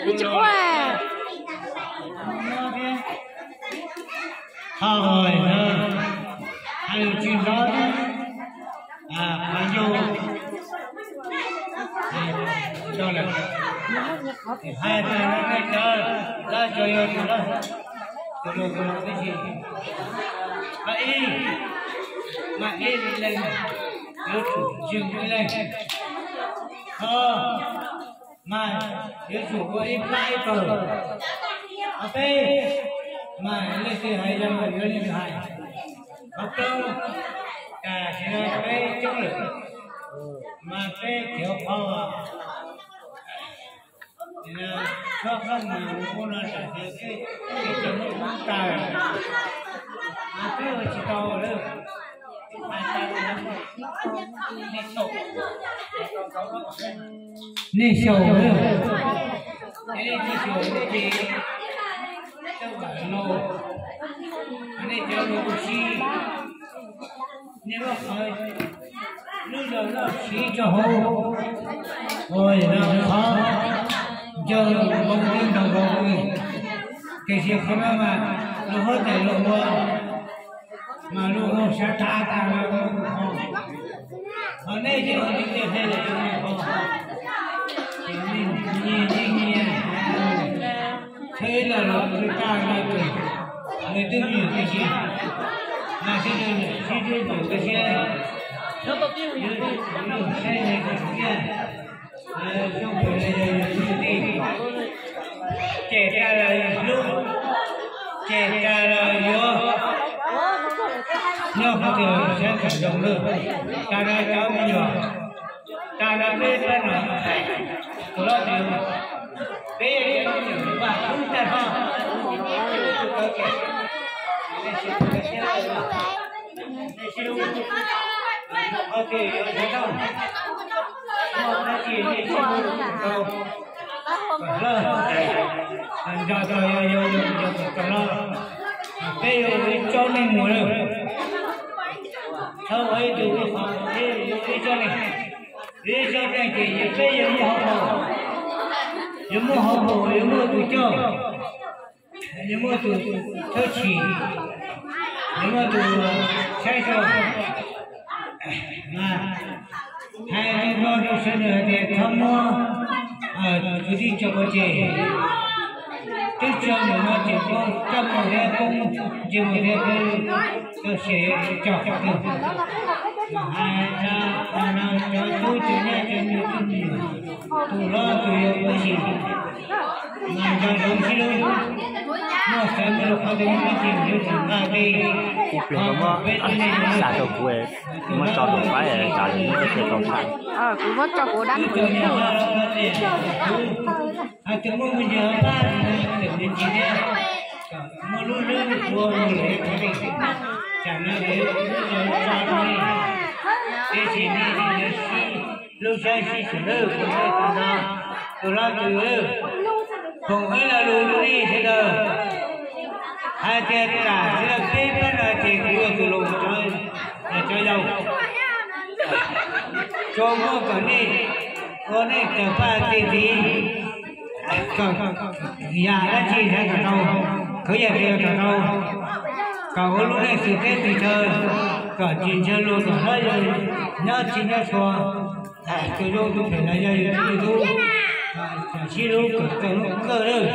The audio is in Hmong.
Tsis quaj. Ho, hais lus tsis nrov thiab, qhov ncauj, hais tias no nej cov lab tso yog tus lab, tus lus tus lus tib si. Qhov ib, mas ib leeg yuav tsum ntseeg ib leeg. Qhov ob, mas yuav tsum ua ib plab ib pawg. Qhov peb, mas leej twg hais yog yuav leej twg hais. Qhov plaub, tam sim no peb coob lawm, mas peb cov qhov, txhob qab mus ua no tam sim no peb cov Hmoob tag, mas peb ua tsis tau lawm. Nej xyaum, nej tsis xyaum nej ces, nej cov lus sib, nej muab qhov lub zog loj siv rau hauv, ua yam no qhov ncauj npoo nyob nrog nkaus, tiam sis qhov no mas luag huab tais luag ua, mas luag ua sab tag tag los ua qhov, qhov nej ces ua tib tiag thiaj li ua qhov, nyias nyias nyias, txhawb ib lo lus tag no ces nws twb me nyuam tib si, mas sib nrug sib hlub npaum koj siab, saib nej kom tiag, zoo phem los yog yus tus tij, cem tas los yus hlub, cem tas los yuav nyob qhov twg los yus saib kom zoo lawm. Tas no cov me nyuam, tas no peb pab no, tus hlob tias peb cov me nyuam vaj kub tag nrho, nco tau yog yog yog kom tau hlob, peb yuav ua ib tsob neeg mus lawm, txhob ua ib tug ua qhov, ib tsob neeg, ib tsob neeg ces peb yuav muaj hauv paus, yuav muaj hauv paus, yuav muaj tus coj, yuav muaj tus thawj chim, yuav muaj tus saib xyuas. Mas hais li no rau sawv daws hais tias txhob muab kwv tij tso pov tseg. Twb tso mus no ces koj coj mus thiab koj ntsej muag thiab koj txoj sia cog qhov twg. Hais txog no cov tub cov nyab cov me nyuam tus hlob tus yau huv si, mas nco ntsoov sib hlub, muaj xav muaj lus qhov twg muaj ib txhis yuav tsum nqa qi. Kuv pliag tau muab xa rau kuv, kuv muab tso rau pab tsam lwm hnub ib txhia tau xa. Kuv muab tso kuv dab. Hais tias muaj me ntsis pab, txawm me ntsis thiab, muaj lub hlwb ua mus lawm qhov twg, tsam no lawv lub zog tso rau nej, tiam sis nej yuav sib hlub siab sib xyaum lawm, kuv hais tag nrho, tus hlob tus yau, foom ib lo lus rau nej sawv daws hais tias tam sim no peb pab no ces kuv yog tus hlob, cov yau, tsuas muaj kom nej ua nej tawg paj txi tiv, kom yam dab tsi nrhiav kom tau, khwv yam twg los kom tau, kom ua lub neej xws teb xws chaw, kom tsis ntshaw luag kom hlob yau nyob tsis nyob txhua, tus zoo tus phem los yog yus tus tub, sib hlub kom txog hnub kawg lawm.